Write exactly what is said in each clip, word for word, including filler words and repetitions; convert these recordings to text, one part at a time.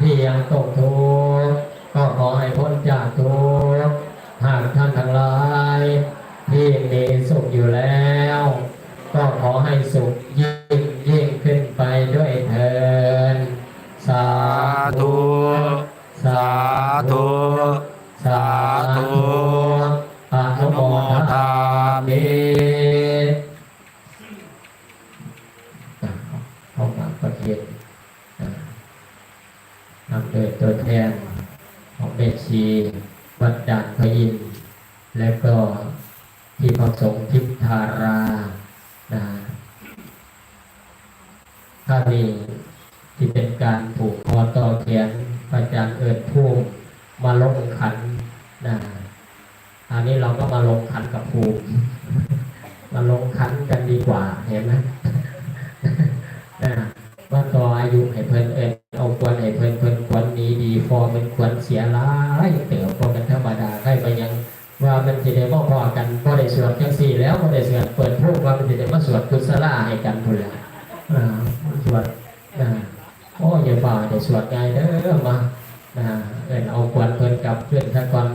ที่ยังตกทุกข์ก็ขอให้พ้นจากทุกข์ หากท่านทั้งหลายที่มีสุขอยู่แล้ว ก็ขอให้สุขยิ่งยิ่งขึ้นไปด้วยเทอญ สาธุ สาธุ สาธุ อนุโมทามิ อ่ะ เข้ามาประเคน อ่ะ นำโดยตัวแทนของแม่ชีวัดด่านพระอินทร์ และก็ที่พระสงฆ์ทิพย์ธารา นะ ถ้ามีที่เป็นการผูกคอต่อแขน พระอาจารย์เอิญภูมิมาลงขัน นะ อันนี้เราก็มาลงขันกับภูมิ มาลงขันกันดีกว่า เห็นไหม นะ มาต่ออายุให้เพิ่น เอิ้นเอาควรให้เพิ่น เพิ่นควรหนีดี เพราะเพิ่นควรเสียหลายเติบ บ่แม่นธรรมดา ใครไปยังว่ามันสิได้มาพ้อกัน บ่ได้สวดจังซี่แล้ว บ่ได้สวดเปิดภูมิ ว่ามันสิได้มาสวดกุศลาให้กันพู้นแหละ อ่า สวด อ่า โอ้ อย่าฝ่าได้สวดง่ายเด้อ มา อ่า เอิ้นเอาควรเพิ่นกลับคืนซะก่อน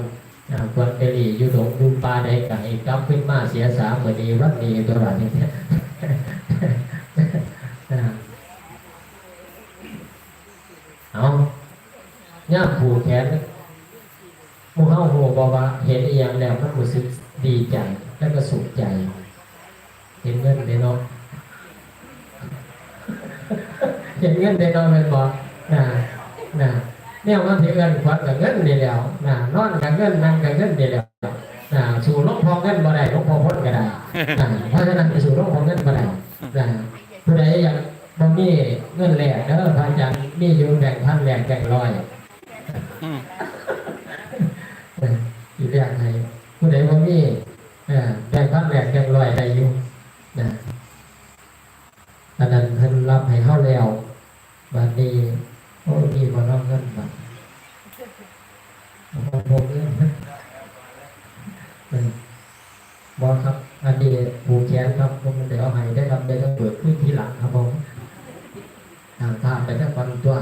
อ่า ควรไปหลีอยู่ดงอยู่ป่าใดก็ให้กลับคืนมาเสียสามื้อนี้วันนี้ตัวบาดนี้ อ่า เอา ยามผูกแขน หมู่เฮาฮู้บ่ว่าเห็นอีหยังแล้วมันรู้สึกดีใจ แล้วก็สุขใจ เห็นเงินเด้เนาะ เห็นเงินเด้เนาะ แม่นบ่ น่ะ น่ะ แนวมันสิเอิ้นขวัญก็เงินนี่แหล้ว น่ะ นอนก็เงิน นั่งก็เงินนี่แหล้ว น่ะ สู้หลวงพ่อเงินบ่ได้ หลวงพ่อพ้นก็ได้ น่ะ เพราะฉะนั้นไปสู้หลวงพ่อเงินบ่ได้ น่ะ ผู้ใดอยากบ่มีเงินแลกเด้อ พระอาจารย์มีอยู่แบงค์พันแลกแบงค์ร้อย อืม เออ สิแลกให้ ผู้ใดบ่มี เออ แบงค์พันแลกแบงค์ร้อยได้อยู่ นะ อันนั้นเพิ่นรับให้เฮาแล้ว บัดนี้ โอ้ มีบ่เนาะเงินบัด บ่พกเงิน เออ บ่ครับ อันนี้ผูกแขนครับ บ่แม่นได้เอาให้ได้ครับ ได้แต่เบิกคืนทีหลังครับผม อ่า พาไปจักวันตัว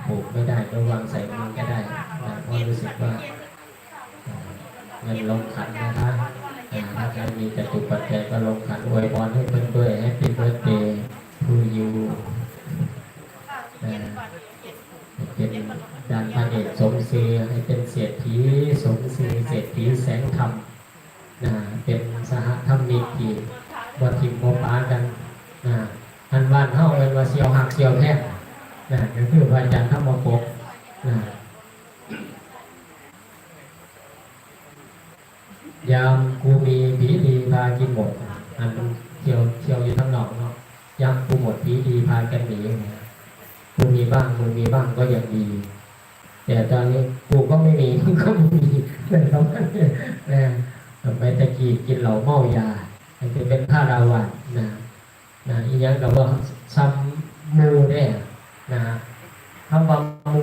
ผูกไม่ได้ก็วางใส่มือก็ได้นะ เพราะรู้สึกว่า เงินลงขันนะคะ อ่า ถ้าใครมีจตุปัจจัยก็ลงขันอวยพรให้เพื่อนด้วย Happy birthday to you อ่า เป็นด่านพระเอกสมชื่อ ให้เป็นเศรษฐีสมชื่อ เศรษฐีแสงธรรม นะ เป็นสหธรรมิกที่บ่ถิ่มบ่ปากัน นะ อันบ้านเฮาเอิ้นว่าเสี่ยวฮักเสี่ยวแพง นะ ก็คือพระอาจารย์ธรรมปก นะ ยามกูมีผีดีพากินหมด อันเที่ยว เที่ยวอยู่ทางนอกเนาะ ยามกูหมดผีดีพากันหนี กูมีบ้าง มึงมีบ้างก็ยังดี แต่ตอนนี้กูก็ไม่มี มึงก็ไม่มี เลยครับ นะ สมัยตะกี้กินเหล้าเมายา อันนี้เป็นพระราวาสนะ นะ อีหยังก็บ่ซ้ำหมู่เด้ นะ คำว่าหมู่